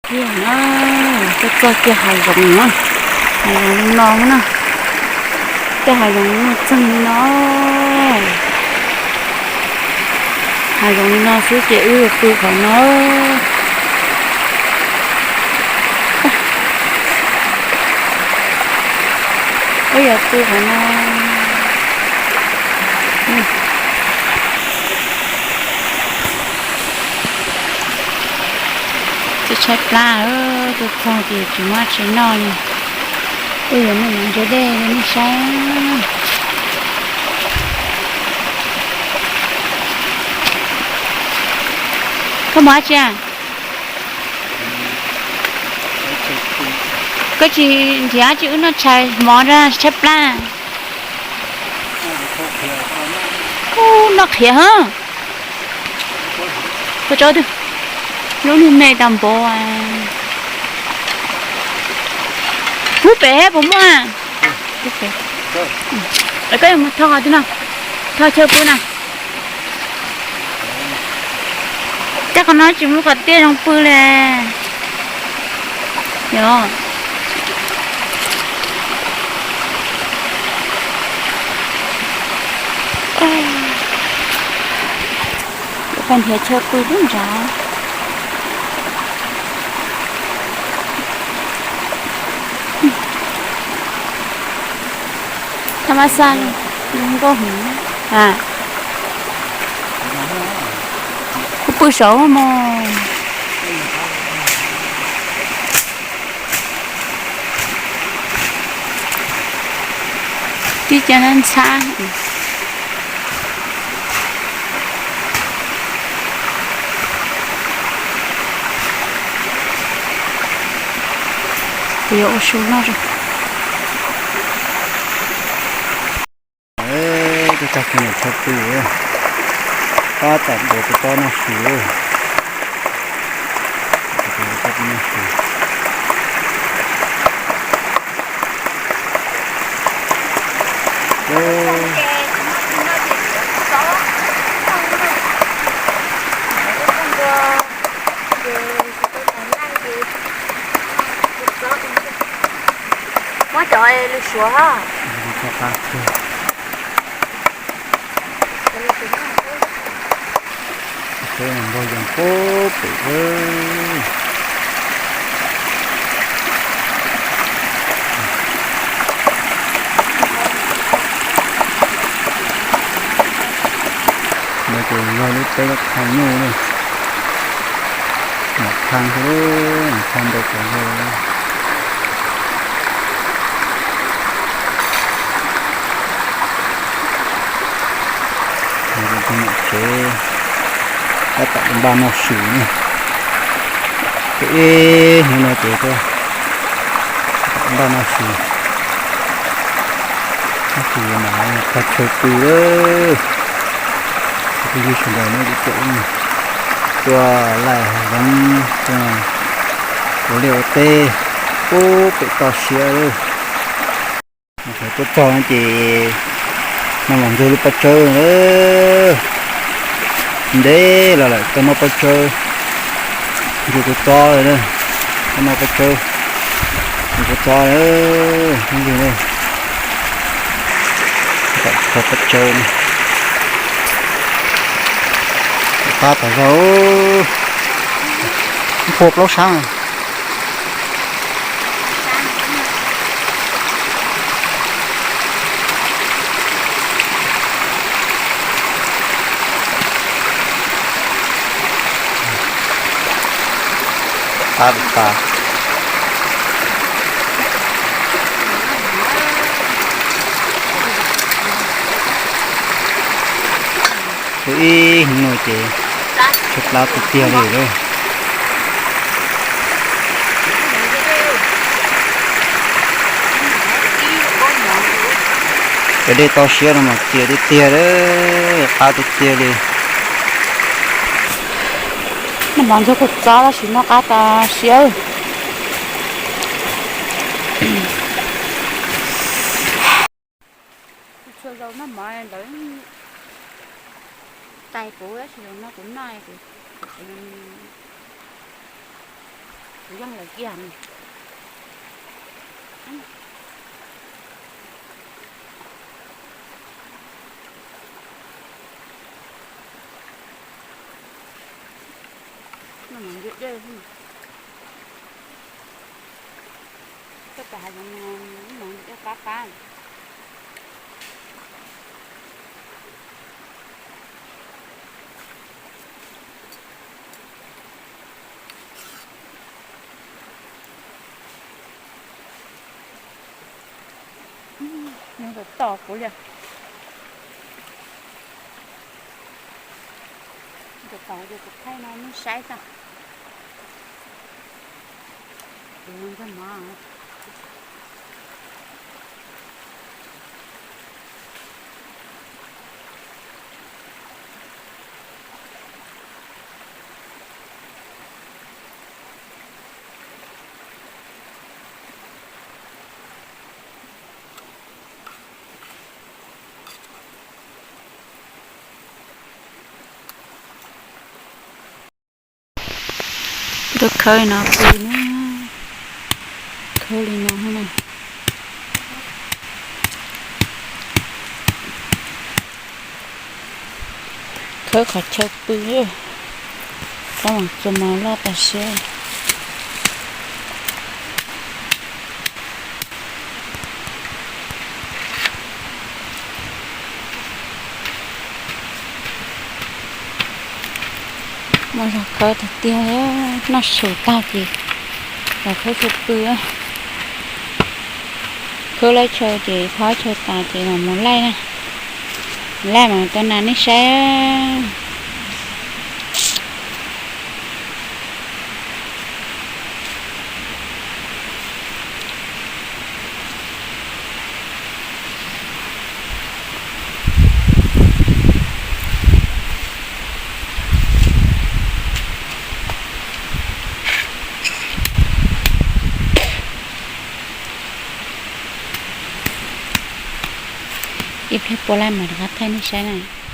Tiag na, tuaj txog kiag hav zoov na, hav zoov li no na, tej hav zoov no txeeg li no, hav zoov li no xwb ces wb yuav pw qhov no, wb yuav pw qhov no. Twb tshaib plab, tuaj txog ces tsis muaj tshais noj li. Wb yuav mus ntsia dej rau nej saib. Koj mus dab tsi? Koj tsis nrhiav dab tsi wb noj tshais hmo na, tshaib plab. Ub, noj qhiav hab. Koj tso twg, lub niag me tas npaum. Pub pem puas muaj? Koj yuav mus thoj qhov twg no? Thoj chaw pw na. Tej qhov no tsis muaj qhov tiaj zoo pw li. Yog poj nrhiav chaw pw lub nrad. Thaj mab xaj zoo nkauj heev. Kuv pw saud mog. Tib cov ntxhab. Kuv yuav ua su noj. Tuaj txog kiag ntawm chaw pw, tab tom nrog kuv tsob noj su. Muab cov lws suav hab. Peb npog yees puag pem. No ces yog lub teb lub qhov nyuj ne, mom khab thiab, mom khab ntau kawg nkaus. Tus niam tsev tab tom npaj noj su ne, ib hnub no ces tab tom npaj noj su. Tab sis mas tag chaw pw lawm, phooj ywg sawv daws nej cov tuaj laij hav zoov, tuaj ua liaj ua teb puag pem toj siab lawm. Thaum tuaj txog no ces no los ntxug lub pob tsawb lawm. Ntev los lawm tau noj pob tsawb, ntxug kuv txob lawm, tau noj pob tsawb, ntxug kuv txob lawm phooj ywg. Tau pob tsawb, qab tas zog, nphua plaub sab. Qab tas. Ib hnub no ces tshaib plab tiag tiag li lawm. Cov dej toj siab no mas tias tiag tiag lawm, qab tiag tiag li. Noj mov ntxuag kua txob tab sis noj qab tas siab. Txhua zaus noj mov ntawd tais kuv tab sis zaum no kuv noj kuv, kuv, Yeej lawm kiag. Tej pam hav zoov no, dej qab qab. Nws tom tom kuv li. Tom tom ces kuv thaij no nej saib xwb. Kuv mus nrog mov. Tuaj khawb no pw na, khawb li no na. Khawb qhov chaw pw, tsob mov txua mov loj tas siab. Muaj zog khawb tiag tiag, noj su tag ces los khawb chaw pw. Khawb lawm chaw ces thov chaw tas ces los mus laij na. Laij mas tuaj nas nej saib. Ib pliag puas laij mas rov qab thaij nej saib na.